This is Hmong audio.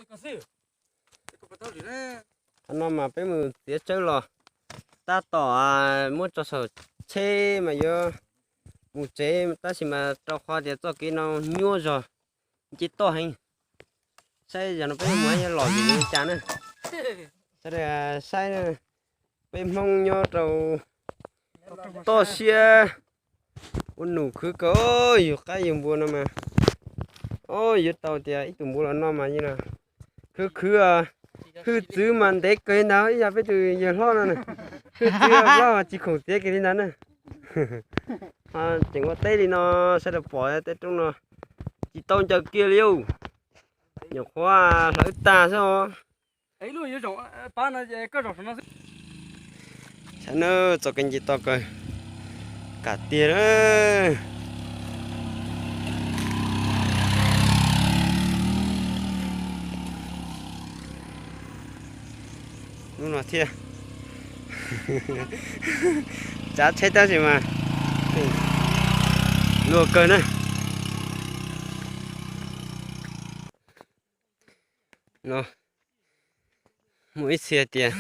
Qhov no mas peb mus txiav tsawb los, tab tom muab tso saum tsheb mas yuav mus tsev, tab sis mas rau qhov tias txoj kev no nyuaj zog, nce toj heev. Saib zaum no peb mus yuav los vim li cas na. Sawv daws saib, peb Hmoob nyob rau toj siab ua num khwv kawg, yug qaib yug npua no mas, o, yuav tau tias ib tug npua los noj mas yeej khwv khwv. Hwj txwv mas ntev kawg li ntawd, ib yam peb tus yawg hlob no na, hwj txwv hlob tsis khoom txiav kiag li ntawd na. Tseem ua teb li no, sawv daws pom tej roob no tsis tau ncaws kiag li, nyuam qhuav hlawv tag xwb os. Saib na, txoj kev nce toj kawg, kam tiag na. Lub no thiab, tsav tsheb tab sis mas luag kawg na. No, muaj ib txhia tias